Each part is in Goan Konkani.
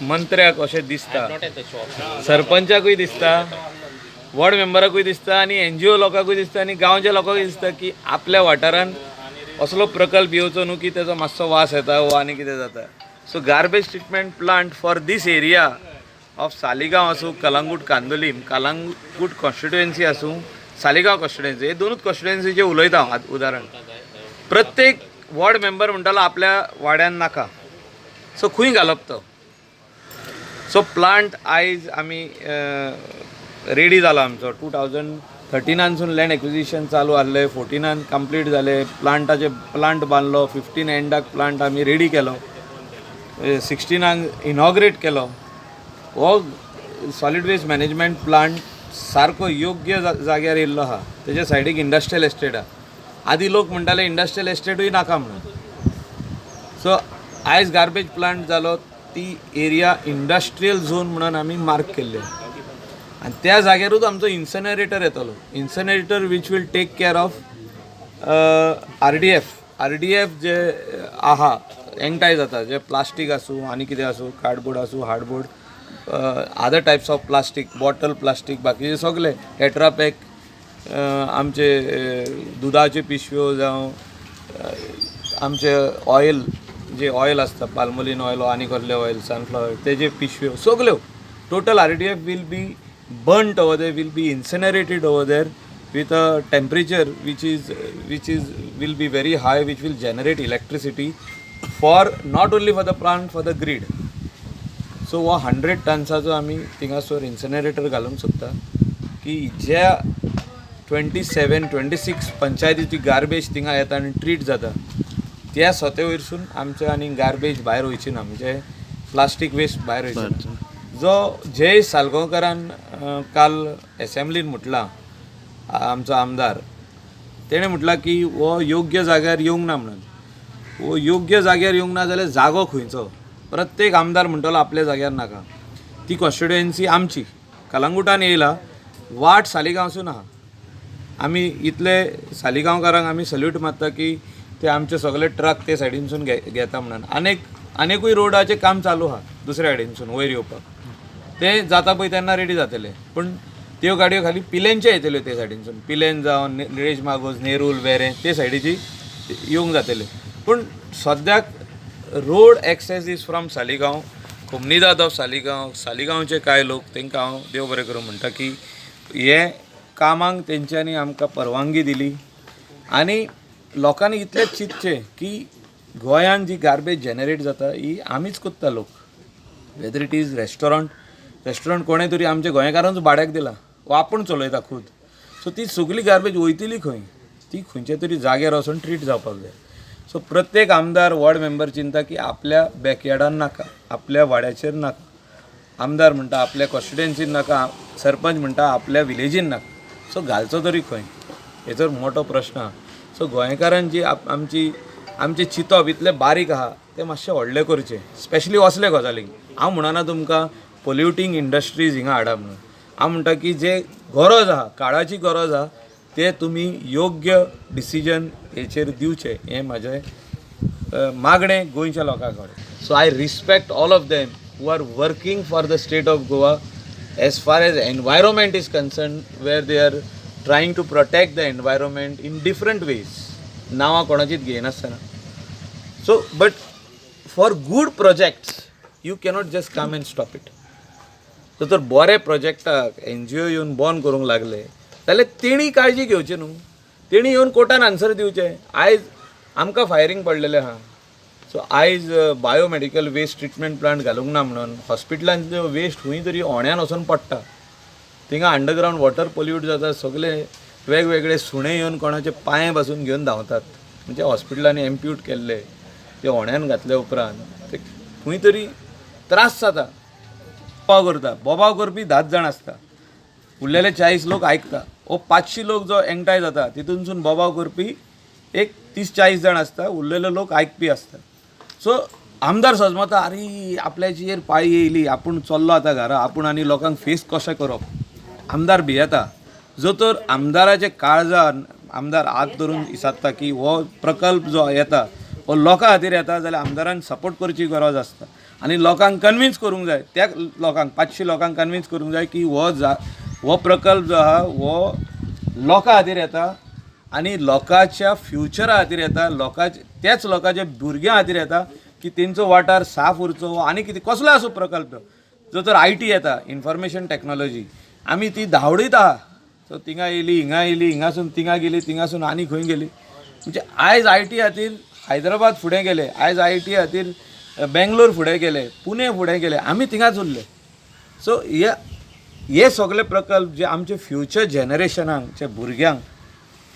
मंत्र्याक अशें दिसता, सरपंचाकूय दिसता, वॉर्ड मेंबराकूय दिसता आनी एनजीओ लोकांकूय दिसता आनी गांवच्या लोकांकूय दिसता की आपल्या वाठारान असलो प्रकल्प येवचो न्हू की तेजो मातसो वास येता वो आनी कितें जाता. So garbage treatment plant for this area of Saligao आसूं, कलंगूट कांदोलीम, कलंगूट कॉन्स्टिट्युएन्सी आसूं, सालिगांव कॉन्स्टिट्युएन्सी, हे दोनूच कॉन्स्टिट्युएन्सीचे उलयता हांव उदाहरण. प्रत्येक वॉर्ड मेंबर म्हणटालो आपल्या वाड्यान नाका, सो खंय घालप तो. सो प्लांट आयज आमी रेडी जाला आमचो. 2013 सून लँड एक्विजिशन चालू आहलें, 14 आन कंप्लीट जालें, प्लांटाचे प्लांट बांदलो, 15 एंडाक प्लांट आमी रेडी केलो, 16 आंक इनॉग्रेट केलो. हो सॉलीड वेस्ट मॅनेजमेंट प्लांट सारको योग्य जाग्यार येयल्लो आहा. तेज्या सायडीक इंडस्ट्रियल एस्टेट आहा. आदी लोक म्हणटाले इंडस्ट्रियल एस्टेटूय नाका म्हणून. सो आयज गार्बेज प्लांट जालो, ती एरिया इंडस्ट्रियल झोन म्हणून आमी मार्क केल्ले आनी त्या जाग्यारूच आमचो इन्सनरेटर येतलो. Incinerator which will take care of RDF. RDF जे आहा एकठांय जाता, जे प्लास्टीक आसूं आनी कितें आसूं, कार्डबोर्ड आसूं, hardboard, other types of plastic, bottle plastic, बाकीचे सगळे टेट्रा पॅक, आमचे दुदाच्यो पिशव्यो जावं आमचे ऑयल, जे ऑयल आसता, पाल्मोलीन ऑयल आनी कसले ऑयल, सनफ्लावर, तेजे पिशव्यो सगल्यो, total RDF will be burnt over there, will be incinerated over there with a temperature which is will be very high, which will generate electricity for not only for the plant, for the grid. So हो 100 टन्साचो आमी थिंगासर इन्सिनरेटर घालूंक सोदता की ज्या 27 26 पंचायतीची गार्बेज थिंगा येता आनी ट्रीट जाता, त्या सोते वयरसून आमचे आनी गार्बेज भायर वयची ना, म्हणजे प्लास्टीक वेस्ट भायर वयची ना. जो जयेश सालगांवकारान काल एसेंब्लीन म्हटलां, आमचो आमदार, तेणें म्हटलां की हो योग्य जाग्यार येवंक ना म्हणून. हो योग्य जाग्यार येवंक ना जाल्यार जागो खंयचो? प्रत्येक आमदार म्हणटलो आपल्या जाग्यार नाका. ती कॉन्स्टिट्युएन्सी आमची कलंगुटान येयला, वाट सालिगांवसून आहा. आमी इतले सालिगांवकारांक आमी सल्यूट मारता की ते आमचे सगळे ट्रक ते सायडीनसून घेता म्हणून. आनेक आनेकूय रोडाचें काम चालू आहा दुसऱ्या सायडीनसून वयर येवपाक, ते जाता पळय तेन्ना रेडी जातले. पूण त्यो गाडयो खाली पिलेनचे येतल्यो, ते सायडीनसून पिलेन जावन रेज मागोज, नेरूल, वेरें ते सायडीची येवंक जातले. पूण सद्याक road access is from Saligao. Comunidade of Saligao, सालिगांवचे कांय लोक, तांकां हांव देव बरें करूं म्हणटा की हे कामाक तेंच्यांनी आमकां परवानगी दिली. आनी लोकांनी इतलेंच चिंतचें की गोंयान जी गार्बेज जनरेट जाता ही आमीच करता लोक, whether it is restaurant. Restaurant कोणें तरी आमच्या गोंयकारांच भाड्याक दिला वो आपूण चलयता खूद. सो ती सगळी गार्बेज वयतली खंय? ती खंयच्या तरी जाग्यार वचून ट्रीट जावपाक जाय. सो प्रत्येक आमदार, वॉर्ड मेंबर चिंता की आपल्या बॅकयार्डान नाका, आपल्या वाड्याचेर नाका. आमदार म्हणटा आपल्या कॉन्स्टिट्युएन्सीन नाका, सरपंच म्हणटा आपल्या विलेजीन नाका. सो घालचो तरी खंय, हेचो मोठो प्रश्न आहा. सो गोंयकारान जी आमची आमचें चिंतप इतलें बारीक आहा तें मातशें व्हडलें करचें, स्पेशली असले गजालींक. हांव म्हणना तुमकां पोल्युटींग इंडस्ट्रीज हिंगा हाडा म्हणून. हांव म्हणटा की जे गरज आहा, काळाची गरज आहा, ते तुमी योग्य डिसिजन हेचेर दिवचें, हें म्हाजें मागणें गोंयच्या लोकां कडेन. So I respect all of them who are working for the state of Goa as far as environment is concerned, where they are trying to protect the environment in different ways, नांवां कोणाचीच घेयनासतना. So but for good projects you cannot just come and stop it. So तर बरे प्रोजेक्टाक एनजीओ येवन बंद करूंक लागले जाल्यार तेणी काळजी घेवची न्हू, तेणी येवन कोर्टान आन्सर दिवचें. आयज आमकां फायरींग पडलेलें आहा. सो आयज बायोमेडिकल वेस्ट ट्रिटमेंट प्लांट घालूंक ना म्हणून हॉस्पिटलांतल्यो वेस्ट खंय तरी ओण्यान वचून पडटा. थिंगा अंडरग्रावंड वॉटर पोल्यूट जाता. सगळे वेगवेगळे सुणे येवन कोणाचे पांये पासून घेवन धांवतात. म्हणजे हॉस्पिटलांनी एम्प्यूट केल्ले ते ओण्यान घातले उपरांत ते खंय तरी त्रास जाता. बोबाव करता, बोबाव करपी 10 जाण आसता, उरलेले 40 लोक आयकता. हो 500 लोक जो एकठांय जाता तितूनसून बोबाव करपी एक 30-40 जाण आसता, उरलेले लोक आयकपी आसता. सो आमदार सजमता, अरे आपल्याचेर पाळी येयली, आपूण चल्लो आतां घरा, आपूण आनी लोकांक फेस कशें करप? आमदार भियेता. जो तर आमदाराचे काळजान आमदार हात धरून विचारता की हो प्रकल्प जो येता हो लोकां खातीर येता जाल्यार आमदारान सपोर्ट करची गरज आसता. आनी लोकांक कन्विन्स करूंक जाय, त्या लोकांक 500 लोकांक कन्विन्स करूंक जाय की हो हो प्रकल्प जो आहा हो लोकां खातीर येता आनी लोकांच्या फ्युचरा खातीर येता, लोकांच्या त्याच लोकांच्या भुरग्यां खातीर येता की तेंचो वाठार साफ उरचो. आनी कितें कसलो आसूं प्रकल्प, जो तर IT येता, इन्फॉर्मेशन टॅक्नॉलॉजी, आमी ती धांवडीत आहा. सो थिंगा येयली, हिंगा येयली, हिंगासून थिंगा गेली, थिंगासून आनी खंय गेली. म्हणजे आयज IT खातीर हैदराबाद फुडें गेले, आयज IT खातीर बेंगलोर फुडें गेले, पुणे फुडें गेले, आमी थिंगाच उरले. सो हे हे सगळे प्रकल्प जे आमचे फ्युचर जनरेशनाक, जे भुरग्यांक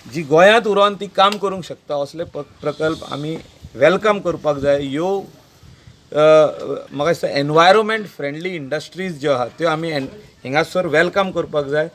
जी गोंयांत उरोन ती काम करूंक शकता, असले प्रकल्प आमी welcome करपाक जाय. ह्यो म्हाका दिसता एनवायरोमेंट फ्रेंडली इंडस्ट्रीज ज्यो आहा त्यो आमी हिंगासर welcome करपाक जाय.